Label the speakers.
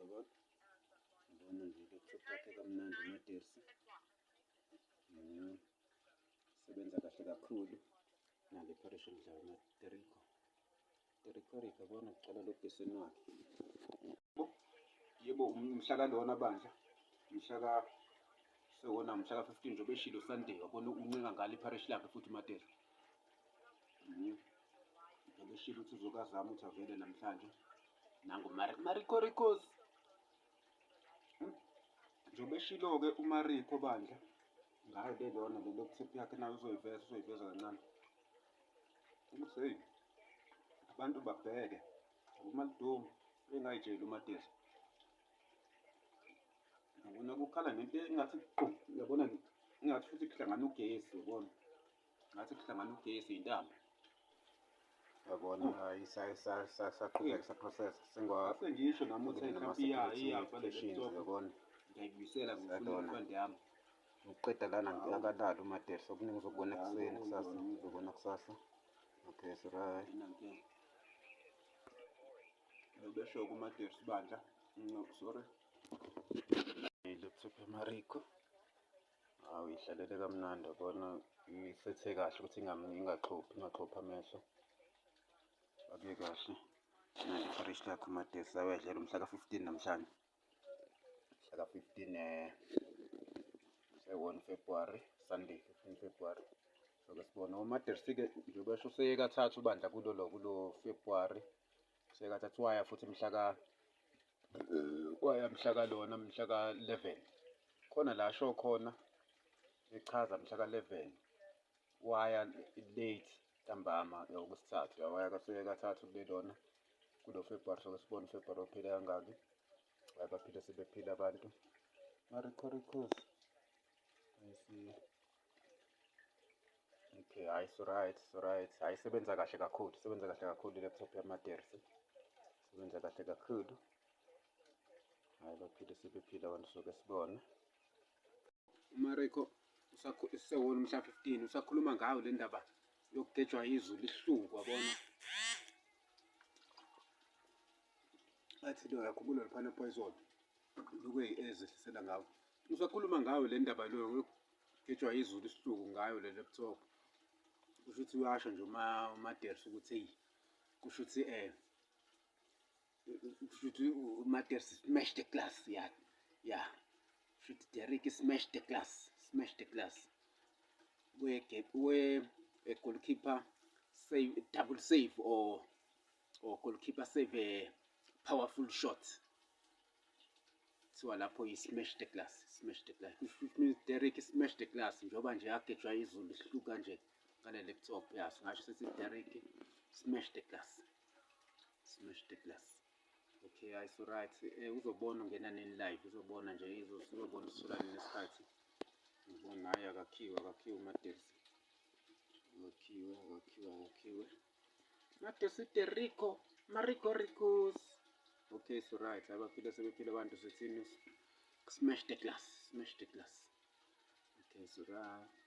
Speaker 1: Yabona, yabona nje i-laptop yakhe kamnandi uMadersi. Sebenza kahle kakhulu. Nalo ipharishi elidlayo uMaderiko. Deriko Rico, yabona kucala lo gesi wakhe. Yebo, umhla kalona bandla, mhla ka sewona mhla ka-15 njengoba eshilo Sunday, wabona uncenga ngalo ipharishi lakhe futhi uMadersi. Njengoba eshilo ukuthi uzokazama ukuthi avele namhlanje. Nangu Mariko Ricos. Njengoba eshilo-ke uMariko bandla, ngayo le lona le laptop yakhe nayo uzoyiveza, uzoyiveza kancane. Ukuthi hey, abantu babheke uMalidumo engayitsheli uMadesi. Yabona kukhala nento engathi qu, yabona engathi futhi kuhlangana ugesi, yabona. Ngathi kuhlangana ugesi intambo.
Speaker 2: Yabona hayi saqhubeka sa-process sengwa
Speaker 1: Ase ngisho nami ukuthi mhlawumbe iyafa le laptop.
Speaker 2: Yabona.
Speaker 1: Ngiyayibuyisela ngifuna i-refund yami.
Speaker 2: Uqeda lana akalali uMadesi, okuningi uzokubona ekuseni kusasa, uzobona kusasa. Okay, so right.
Speaker 1: Inankinga. Besho kuMadesi bandla. No, sorry.
Speaker 2: I-laptop yaMariko. Hawu, ihlalele kamnandi yabona, isethe kahle ukuthi ingaxhophi, ingaxhophi amehlo. Abe kahle. Nali ipharishi lakhe uMadesi awedlela umhla ka-15 namhlanje. Mhla ka-15 se-1 February, Sunday 15 February. So-ke sibone uMadersi-ke njengoba esho useye kathathu bandla kulo kulo February. Useye kathathu waya futhi mhla ka waya mhla kalona mhla ka-11. Khona la asho khona echaza mhla ka-11 waya late ntambama yokwesithathu, waya kasuke kathathu kulelona kulo February. So-ke sibone uFebruary ophila kangaki. Hayi, baphile sebephila abantu. Mariko Ricos. I see. Okay, hayi so right, so right. Hayi sebenza kahle kakhulu, sebenza kahle kakhulu i-laptop yaMadersi. Sebenza kahle kakhulu. Hayi baphile sebephila abantu soke sibone.
Speaker 1: UMariko usewona umhla 15 usakhuluma ngayo le ndaba yokugejwa izulu isihluku wabona. Athi lo yakhumbula laphana poison. Lokhu ezehlisela ngawo. Usakhuluma ngayo le ndaba lo yokugejwa izulu isihluku ngayo le laptop. Kusho ukuthi uyasho nje uMadersi ukuthi hey, kusho ukuthi kusho ukuthi uMadersi smash the glass, yeah. Yeah. Kusho ukuthi Derek smash the glass, smash the glass. We we a goalkeeper save, double save or goalkeeper save a powerful shot. Kuthiwa lapho yi smash the glass, smash the glass. Which means Derek smash the glass njengoba nje yagejwa izulu ihluka nje ngale laptop. Yeah, singasho sithi Derek smash the glass. Smash the glass. Okay, hayi so right. Uzobona ungena nini live, uzobona nje uzobona usithola nini isikhathi. Ngibona hayi akakhiwe, akakhiwe uMadersi. Akakhiwe, akakhiwe, akakhiwe. Madersi Derrico, Mariko Ricos. Okay, so right. Abaphila sebephila abantu sithini? Smash the glass, smash the glass. Okay, so right.